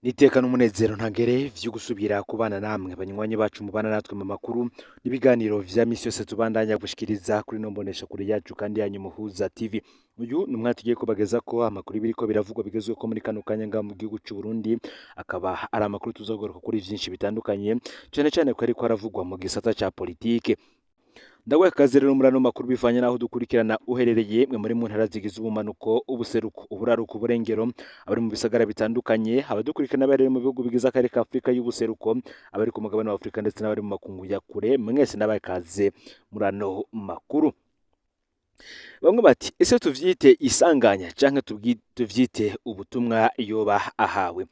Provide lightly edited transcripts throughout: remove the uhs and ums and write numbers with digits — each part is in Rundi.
Niteka n'umunezero ntangere vyo gusubira kubana namwe banywanyi bacu mubana natwe mu makuru n'ibiganiro vya misi yose tubandanya gushikiriza kuri no mbonesha kure yacu kandi yanyu Muhuza TV. Uyu ni umwanya tugiye kubageza ko amakuru biriko biravugwa bigezweho ko muri kano kanya ngaha mu gihugu c'u Burundi, akaba ari amakuru tuzogaruka kuri vyinshi bitandukanye, cane cane ko ariko aravugwa mu gisata ca politike. Ndaguha ikaze rero muri ano makuru bivanye n'aho dukurikirana uherereye, mwe muri mu ntara zigize ubumanuko, ubuseruko, uburaruko, uburengero, abari mu bisagara bitandukanye, abadukurikirana baherereye mu bihugu bigize akarere ka Afurika y'ubuseruko, abari ku mugabane wa Afurika ndetse n'abari mu makungu ya kure, mwese nabaha ikaze muri ano makuru. Bamwe bati: "Ese tuvyite isanganya canke tuvyite ubutumwa yoba ahawe?"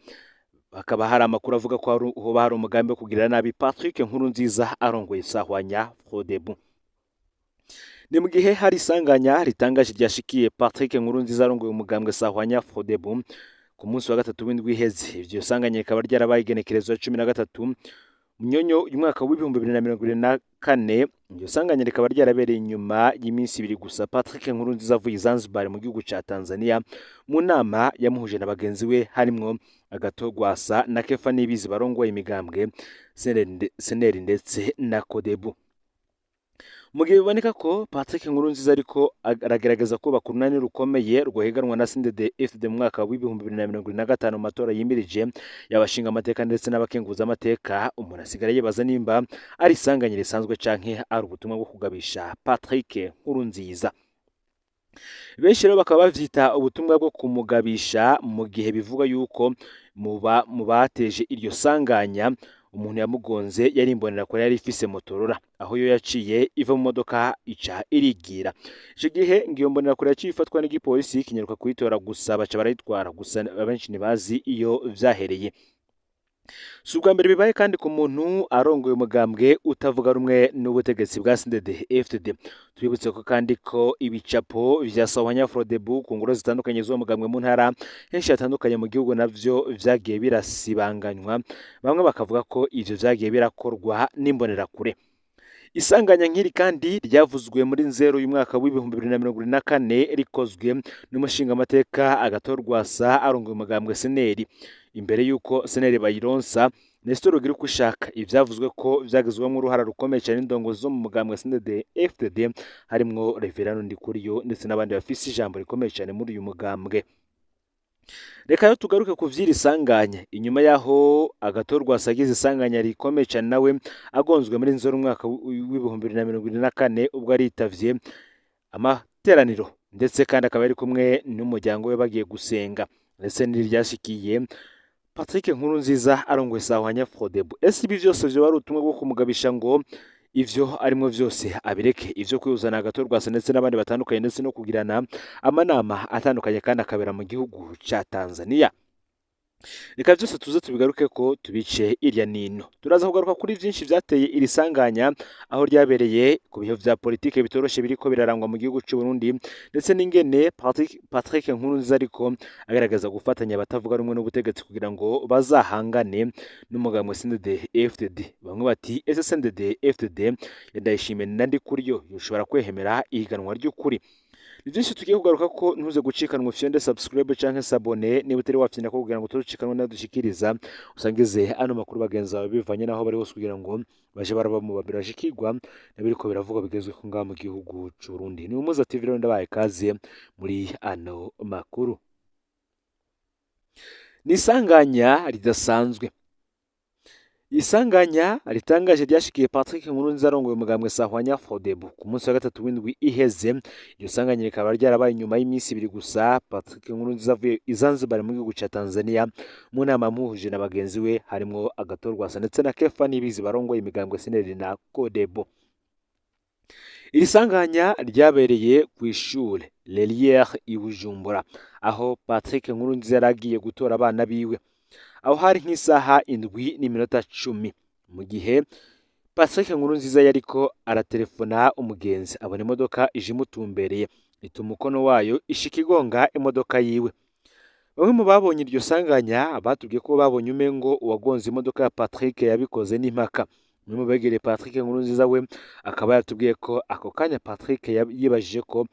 Hakaba hari amakuru avuga ko hoba hari umugambi wo kugirira nabi Patrick Nkurunziza arongoye Sahwanya Frodebu. Ni mu gihe hari isanganya ritangaje ryashikiye Patrick Nkurunziza arongoye umugambwe Sahwanya Frodebu ku munsi wa gatatu w'indwi iheze. Iryo sanganya rikaba ryarabaye igenekerezo ya 13 Munyonyo umwaka w'2024. Iryo sanganya rikaba ryarabereye inyuma y'iminsi 2 gusa Patrick Nkurunziza avuye i Zanzibar mu gihugu ca Tanzania mu nama yamuhuje na bagenzi we, harimwo Agathon Rwasa na Kefa Nibizi barongoye imigambwe Seneri ndetse na Kodebu. Mu gihe biboneka ko Patrick Nkurunziza ariko aragerageza kubaka urunani rukomeye rwohiganwa na CNDD FDD mu mwaka w'2025 mu matora yimirije y'abashinga amateka ndetse n'abakenguza amateka, umuntu asigara yibaza nimba ari isanganya risanzwe canke ari ubutumwa bwo kugabisha Patrick Nkurunziza. Benshi rero bakaba bavyita ubutumwa bwo kumugabisha, mu gihe bivuga yuko mu bateje iryo sanganya umuntu yamugonze yari imbonerakure yari ifise Motorola, aho yo yaciye iva mu modoka ica irigira. Ico gihe ngo iyo mbonerakure yaciye ifatwa n'igipolisi kinyaruka kuyitora, gusa baca barayitwara, gusa abenshi ntibazi iyo vyahereye. Si ubwa mbere bibaye kandi ku muntu arongoye umugambwe utavuga rumwe n'ubutegetsi bwa CNDD FDD. Twibutse ko kandi ko ibicapo vya Sahwanya Frodebu ku ngoro zitandukanye z'uwo mugambwe mu ntara henshi hatandukanye mu gihugu navyo vyagiye birasibanganywa, bamwe bakavuga ko ivyo vyagiye birakorwa n'imbonerakure. Isanganya nk'iri kandi ryavuzwe muri Nzero y'umwaka w'2024, rikozwe n'umushingamateka Agathon Rwasa arongoye umugambwe Seneri. Imbere y'uko Seneri bayironsa Nestor Girikushaka, ivyavuzwe ko vyagizwemwo uruhara rukomeye cyane n'indongozi zo mu mugambwe CNDD FDD, harimwo Reverend Ndikuriyo ndetse n'abandi bafise ijambo rikomeye cyane muri uyu mugambwe. Reka rero tugaruke ku vy'iri sanganya. Inyuma y'aho Agathon Rwasa agize isanganya rikomeye cyane, nawe agonzwe muri Nzero umwaka w'2024, ubwo aritavye amateraniro ndetse kandi akaba ari kumwe n'umuryango we bagiye gusenga, ndetse n'iryashikiye Patrick Nkurunziza arongoye Sahwanya Frodebu. Ese ibi vyose vyoba ari ubutumwa bwo kumugabisha ngo ivyo arimwo vyose abireke, ivyo kwihuzana Agathon Rwasa ndetse n'abandi batandukanye, ndetse no kugirana amanama atandukanye kandi akabera mu gihugu ca Tanzania? Reka vyose tuze tubigaruke ko tubice irya nino. Turaza kugaruka kuri vyinshi vyateye iri sanganya, aho ryabereye, ku bihe vya politike bitoroshe biriko birarangwa mu gihugu c'u Burundi, ndetse n'ingene Patrick Nkurunziza ariko agaragaza gufatanya abatavuga rumwe n'ubutegetsi kugira ngo bazahangane n'umugambwe CNDD FDD. Bamwe bati: "Ese CNDD FDD ya Ndayishimiye na Ndikuriyo yoshobora kwehemera ihiganwa ry'ukuri?" Ni byinshi tugiye kugaruka ko, ntuze gucikanwa. Ufyonde subscribe canke s'abonner niba utari wafyonda ko kugira ngo tuzucikanwe nadushikiriza. Usangize ano makuru bagenzi bawe bivanye n'aho bari hose kugira ngo baje baraba mu babiri bashikirwa n'ibiriko biravugwa bigezweho ngaha mu gihugu c'u Burundi. Ni Umuza TV rero, ndabaye kaze muri ano makuru. Ni isanganya ridasanzwe. Isanganya ritangaje ryashikiye Patrick Nkurunziza arongoye umugambwe Sahwanya Frodebu ku munsi wa gatatu w'indwi iheze. Iryo sanganya rikaba ryarabaye inyuma y'iminsi 2 gusa Patrick Nkurunziza avuye i Zanzibar mu gihugu ca Tanzania mu nama yamuhuje na bagenzi we, harimwo Agathon Rwasa ndetse na Kefa Nibizi barongoye imigambwe Seneri na Kodebo. Iri sanganya ryabereye kw'ishure Lelière i Bujumbura, aho Patrick Nkurunziza yari agiye gutora abana biwe. Aho hari nk'isaha 7:10, mu gihe Patrick Nkurunziza yariko aratelefona umugenzi, abona imodoka ije imutumbereye, ita umukono wayo ishika igonga imodoka yiwe. Bamwe mu babonye iryo sanganya batubwiye ko babonye umengo uwagonze imodoka ya Patrick yabikoze n'impaka. Umwe mu begereye Patrick Nkurunziza we akaba yatubwiye ko ako kanya Patrick yibajije ko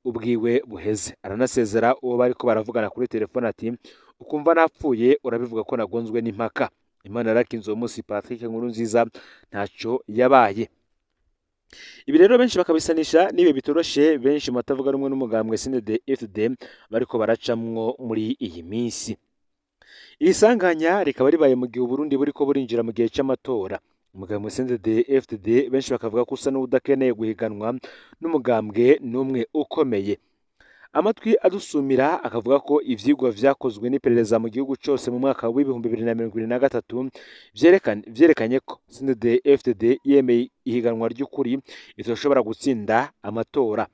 ubwiwe buheze. Aranasezera uwo bariko baravugana kuri telefone ati: "Ukumva napfuye urabivuga ko nagonzwe n'impaka." Imana yarakinze uwo munsi, Patrick Nkurunziza ntaco yabaye. Ibi rero benshi bakabisanisha n'ibihe bitoroshe benshi mu batavuga rumwe n'umugambwe CNDD-FDD bariko baracamwo muri iyi minsi. Iri sanganya rikaba ribaye mu gihe Uburundi buriko burinjira mu gihe c'amatora. Umugambwe CNDD-FDD benshi bakavuga ko usa n'uwudakeneye guhiganwa n'umugambwe n'umwe ukomeye. Amatwi adusumira akavuga ko ivyigwa vyakozwe n'iperereza mu gihugu cose mu mwaka w'2023 vyerekanye ko CNDD-FDD yemeye ihiganwa ry'ukuri itoshobora gutsinda amatora.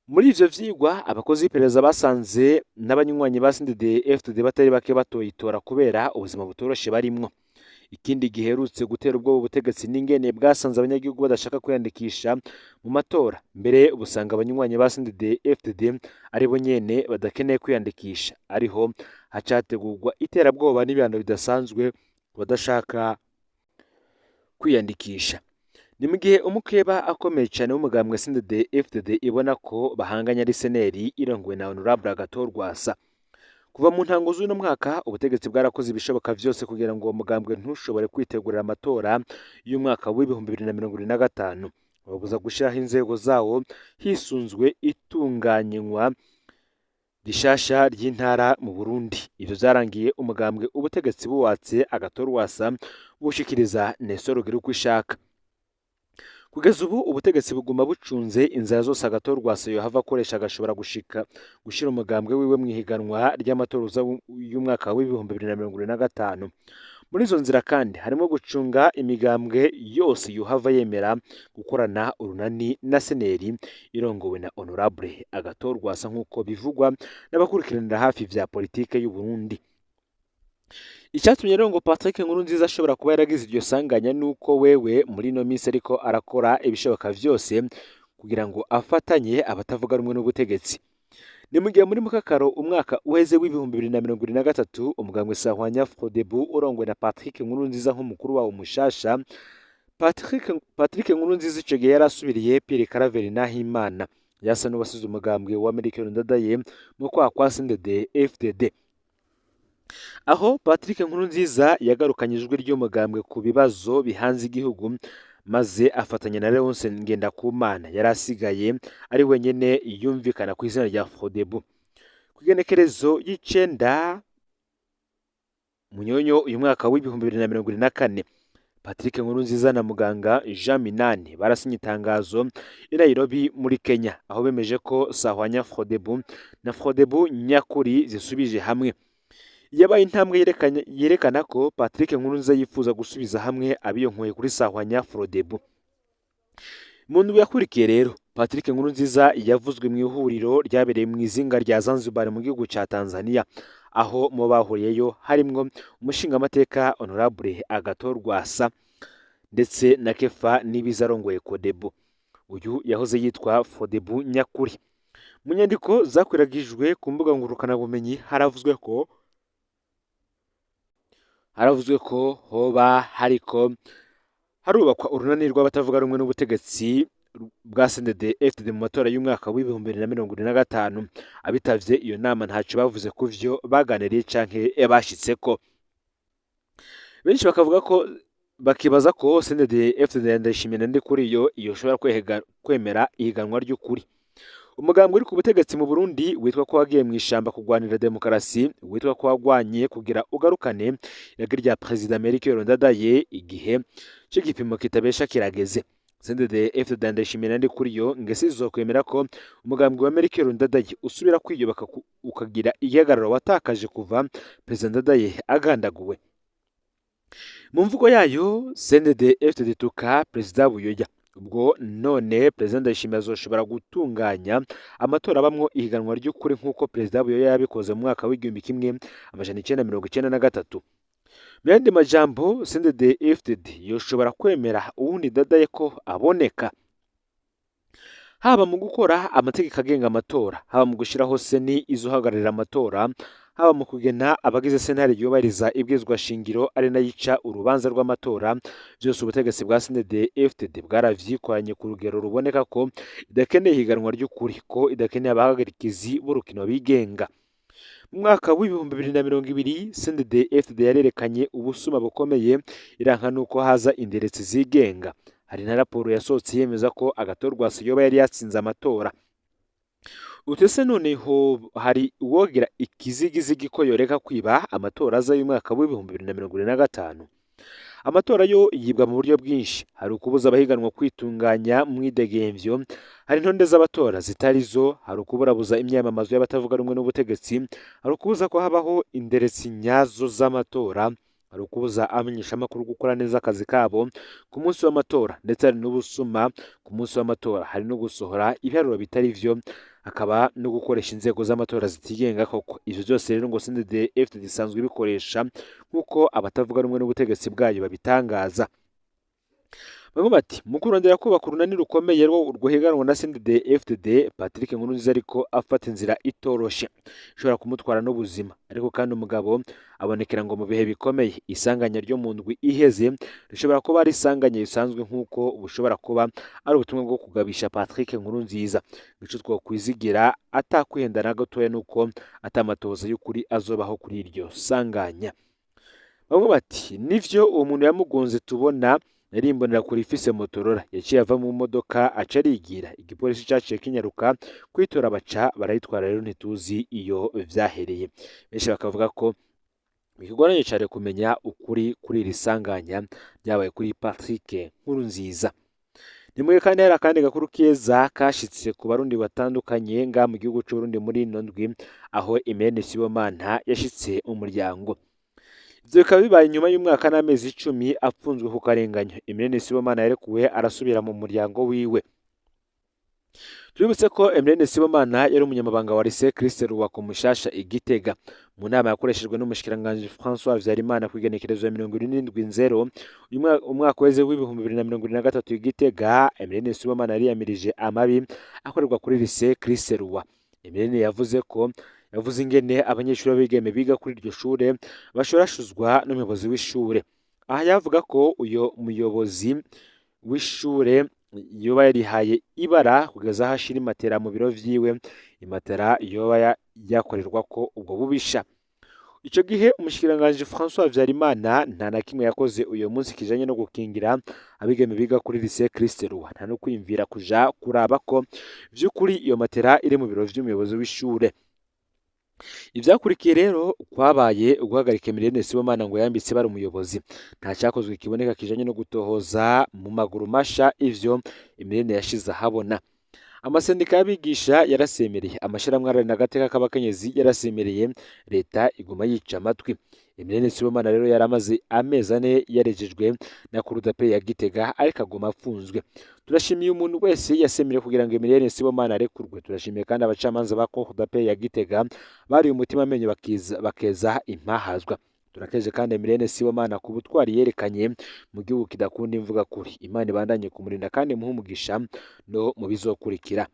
Muri ivyo vyigwa, abakozi b'iperereza basanze n'abanywanyi ba CNDD-FDD batari bake batoyitora kubera ubuzima butoroshe barimwo. Ikindi giherutse gutera ubwoba ubutegetsi n'ingene bwasanze abanyagihugu badashaka kwiyandikisha mu matora. Mbere busanga abanywanyi ba CNDD-FDD aribo nyene badakeneye kwiyandikisha, ariho hacategurwa iterabwoba n'ibihano bidasanzwe ku badashaka kwiyandikisha. Ni mu gihe umukeba akomeye cane w'umugambwe CNDD-FDD ibona ko bahanganye ari CNL irongowe na Honorable Agathon Rwasa. Kuva mu ntango z'uno mwaka, ubutegetsi bwarakoze ibishoboka vyose kugira ngo uwo mugambwe ntushobore kwitegurira amatora y'umwaka w'2025, babuza gushiraho inzego zawo hisunzwe itunganywa rishasha ry'intara mu Burundi. Ivyo vyarangiye umugambwe ubutegetsi buwatse Agathon Rwasa bushikiriza Nestor Girukishaka. Kugeza ubu ubutegetsi buguma bucunze inzira zose Agathon Rwasa yohava akoresha agashobora gushika gushira umugambwe wiwe mw'ihiganwa ry'amatora y'umwaka w'2025. Muri izo nzira kandi harimo gucunga imigambwe yose yohava yemera gukorana urunani na CNL irongowe na Honorable Agathon Rwasa, nk'uko bivugwa n'abakurikiranira hafi vya politike y'u Burundi. Icyatumye rero ngo Patrick Nkurunziza ashobora kuba yaragize iryo sanganya nuko wewe muri ino minsi ariko arakora ibishoboka vyose kugira ngo afatanye abatavuga rumwe n'ubutegetsi. Ni mu gihe muri Mukakaro umwaka uheze w'2023, umugambwe Sahwanya Frodebu urongowe na Patrick Nkurunziza nk'umukuru wawo mushasha. Patrick Nkurunziza ico gihe yarasubiriye Pierre Claver Nahimana yasa n'uwasize umugambwe wa Melchior Ndadaye mu kwaha kwa CNDD FDD. Aho Patrick Nkurunziza yagarukanye ijwi ry'umugambwe ku bibazo bihanze igihugu, maze afatanya na Leonce Ngendakumana yari asigaye ari wenyene yumvikana ku izina rya Frodebu. Ku igenekerezo y'icenda Munyonyo uyu mwaka w'2024, Patrick Nkurunziza na muganga Jean Minani barasinye itangazo i Nairobi muri Kenya, aho bemeje ko Sahwanya Frodebu na Frodebu nyakuri zisubije hamwe. Yabaye intambwe yerekana ko Patrick Nkurunziza yifuza gusubiza hamwe abiyonkoye kuri Sahwanya Frodebu. Mu ndwi yakurikiye rero, Patrick Nkurunziza yavuzwe mu ihuriro ryabereye mu izinga rya Zanzibar mu gihugu ca Tanzania, aho mu bahuriyeyo harimwo umushingamateka Honorable Agathon Rwasa ndetse na Kefa Nibizi arongoye Kodebu. Uyu yahoze yitwa Frodebu nyakuri. Mu nyandiko zakwiragijwe ku mbuga ngurukanabumenyi haravuzwe ko hoba hariko harubakwa urunani rw'abatavuga rumwe n'ubutegetsi bwa CNDD FDD mu matora y'umwaka w'2025. Abitavye iyo nama ntaco bavuze ku vyo baganiriye canke bashitseko. Benshi bakavuga ko bakibaza ko CNDD FDD ya Ndayishimiye na Ndikuriyo yoshobora kwemera ihiganwa ry'ukuri. Umugambwe uri ku butegetsi mu Burundi witwa ko wagiye mw'ishamba kugwanira demokarasi, witwa ko wagwanye kugira ugarukane iragi rya Perezida Melchior Ndadaye, igihe c'igipimo kitabesha kirageze. CNDD FDD ya Ndayishimiye na Ndikuriyo ngese izokwemera ko umugambwe wa Melchior Ndadaye usubira kwiyubaka ukagira igihagararo watakaje kuva Perezida Ndadaye agandaguwe. Mu mvugo yayo, CNDD FDD tuka Perezida Buyoya. Ubwo none Perezida Ndayishimiye azoshobora gutunganya amatora abamwo ihiganwa ry'ukuri nk'uko Perezida Buyoya yabikoze mu mwaka w'1993? Mu yandi majambo, CNDD FDD yoshobora kwemera uwundi Ndadaye ko aboneka? Haba mu gukora amategeko agenga amatora, haba mu gushiraho CENI izohagararira amatora, Haba mu kugena abagize sentare yubahiriza ibwirizwa shingiro ari nayo ica urubanza rw'amatora, byose ubutegetsi bwa CNDD-FDD bwaravyikoranye ku rugero ruboneka ko idakeneye ihiganwa ry'ukuri, ko idakeneye abahagarikizi b'urukino bigenga. Mu mwaka w'2020 CNDD-FDD yarerekanye ubusuma bukomeye, iranka nuko haza inderetsi zigenga. Hari na raporo yasohotse yemeza ko Agathon Rwasa yoba yari yatsinze amatora. Utese noneho hari uwogira ikizigizigi ko yoreka kwiba amatora aza y'umwaka w'2025? Amatora yo yibwa mu buryo bwinshi. Hari ukubuza abahiganwa kwitunganya mu mwidegemvyo, hari intonde z'abatora zitari zo, hari ukuburabuza imyamamazo y'abatavuga rumwe n'ubutegetsi, hari ukubuza ko habaho inderetsi nyazo z'amatora, hari ukubuza abamenyeshamakuru gukora neza akazi kabo ku munsi w'amatora, ndetse hari n'ubusuma ku munsi w'amatora, hari no gusohora ibiharuro bitari vyo, hakaba no gukoresha inzego z'amatora zitigenga koko. Ivyo byose rero ngo CNDD-FDD isanzwe ibikoresha, nk'uko abatavuga rumwe n'ubutegetsi bwayo babitangaza. Bamwe bati mu kurondera kubaka urunani rukomeye rwo rwohiganwa na CNDD-FDD, Patrick Nkurunziza ariko afata inzira itoroshe ishobora kumutwara n'ubuzima. Ariko kandi umugabo abonekera ngo mu bihe bikomeye. Isanganya ryo mu ndwi iheze rishobora kuba ari isanganya risanzwe, nk'uko bushobora kuba ari ubutumwa bwo kugabisha Patrick Nkurunziza. Ico twokwizigira atakwihenda na gatoya nuko atamatoza y'ukuri azobaho kuri iryo sanganya. Bamwe bati nivyo, uwo muntu yamugonze tubona yari imbonerakure ifise Motorola, yaciye ava mu modoka aca arigira. Igipolisi caciye kinyaruka kwitora, baca barayitwara, rero ntituzi iyo vyahereye. Benshi bakavuga ko bikigoranye cane kumenya ukuri kuri iri sanganya ryabaye kuri Patrick Nkurunziza. Nimwe kandi hari akandi gakuru keza kashitse ku Barundi batandukanye nga mu gihugu c'Uburundi muri ino ndwi, aho Emmanuel Sibomana yashitse mu muryango. Ivyo bikaba bibaye nyuma y'umwaka n'amezi 10 apfunzwe ku karenganyo. Emmanuel Sibomana yarekuwe arasubira mu muryango wiwe. Tubibutse ko Emmanuel Sibomana yari umunyamabanga wa Lycée Christ Roi ku Mushasha i Gitega. Mu nama yakoreshejwe n'umushikiranganji François Habyarimana ku igenekerezo ya 77 uyu umwaka weze w'2023 i Gitega, Emmanuel Sibomana yariyamirije amabi akorerwa kuri Lycée Christ Roi. Emmanuel yavuze ko yavuze ingene abanyeshuri b'abigeme biga kuri iryo shure bashurashuzwa n'umuyobozi w'ishure. Aha yavuga ko uyo muyobozi w'ishure yoba yarihaye ibara kugeza aho ashira imatera mu biro vyiwe, imatera yoba yakorerwa ko ubwo bubisha. Ico gihe umushikiranganji François Habyarimana nta na kimwe yakoze uyo munsi kijanye no gukingira abigeme biga kuri Lycée Christ Roi, nta no kwiyumvira kuja kuraba ko vy'ukuri iyo matera iri mu biro vy'umuyobozi w'ishure. Ivyakurikiye rero kwabaye uguhagarika Emmanuel Sibomana ngo yambitse bari umuyobozi. Nta cyakozwe kiboneka kijanye no gutohoza mu maguru masha ivyo Emmanuel yashize ahabona. Amasendika y'abigisha yarasemereye, amashirahamwe aharanira agateka k'abakenyezi yarasemereye, leta iguma yica amatwi. Emmanuel Sibomana rero yaramaze amezi 4 yarejejwe na Cour d'appel ya Gitega, ariko aguma afunzwe. Turashimiye umuntu wese yasemereye kugira ngo Emmanuel Sibomana arekurwe. Turashimiye kandi abacamanza ba Cour d'appel ya Gitega bariye umutima amenyo bakeza impahazwa. Turakeje kandi Emmanuel Sibomana ku butwari yerekanye mu gihugu kidakunda imvuga kuri. Imana ibandanye kumurinda kandi imuhe umugisha no mu bizokurikira.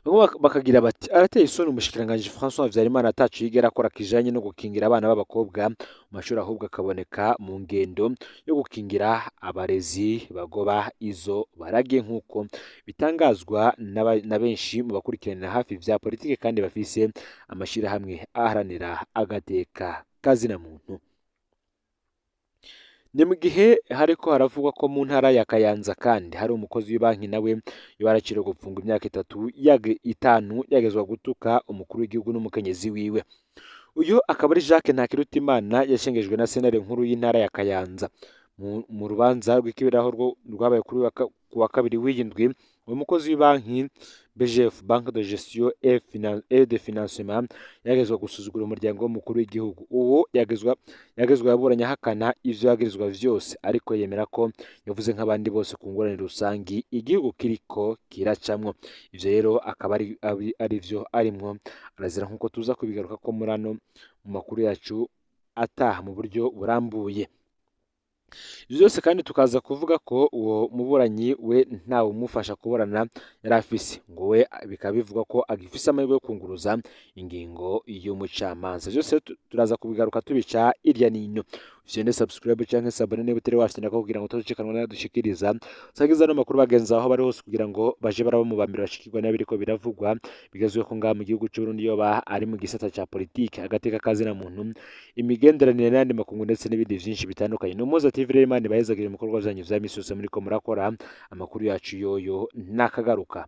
Bamwe bakagira bati arateye isoni umushikiranganji François Habyarimana ataco yigera akora kijanye no gukingira abana b'abakobwa mu mashuri, ahubwo akaboneka mu ngendo yo gukingira abarezi bagoba izo barage, nk'uko bitangazwa na benshi mu bakurikiranira hafi vya politike kandi bafise amashirahamwe aharanira agateka kazina muntu. Ni mu gihe hariko haravugwa ko mu ntara ya Kayanza kandi hari umukozi w'ibanki nawe yoba yaraciriwe gupfungwa imyaka 3 5 yagezwa gutuka umukuru w'igihugu n'umukenyezi wiwe. Uyu akaba ari Jacques Ntakirutimana yashengejwe na sentare nkuru y'intara ya Kayanza. Mu rubanza rw'ikibiraho rwabaye kuri wa kabiri w'iyindwi, uwo mukozi w'ibanki BGF, Banque de Gestion et de Financement, yagezwa gusuzugura umuryango w'umukuru w'igihugu. Uwo yagezwa yaburanye ahakana ivyo yagirizwa vyose, ariko yemera ko yavuze nk'abandi bose ku ngorane rusangi igihugu kiriko kiracamwo. Ivyo rero akaba ari vyo arimwo arazira, nk'uko tuza kubigaruka ko muri ano mu makuru yacu ataha mu buryo burambuye. Ivyo vyose kandi tukaza kuvuga ko uwo muburanyi we ntawe umufasha kuburana yari afise, ngo we bikaba bivugwa ko agifise amahirwe yo kunguruza ingingo y'umucamanza. Vyose turaza kubigaruka tubica irya nino. Ufyonde subscribe canke s'abonner niba utari wafyonda ko kugira ngo utazocikanwa n'ayadushikiriza. Usangiza ano makuru bagenzi aho bari hose kugira ngo baje baraba mu bambere bashikirwa n'ibiriko biravugwa bigezweho ngaha mu gihugu c'Uburundi, yoba ari mu gisata ca politike, agateka kazina muntu, imigenderanire n'ayandi makungu ndetse n'ibindi vyinshi bitandukanye. Ni Umuhuza TV rero, Imana ibahezagire mu bikorwa vyanyu vya misi yose muriko murakora. Amakuru yacu yoyo nakagaruka.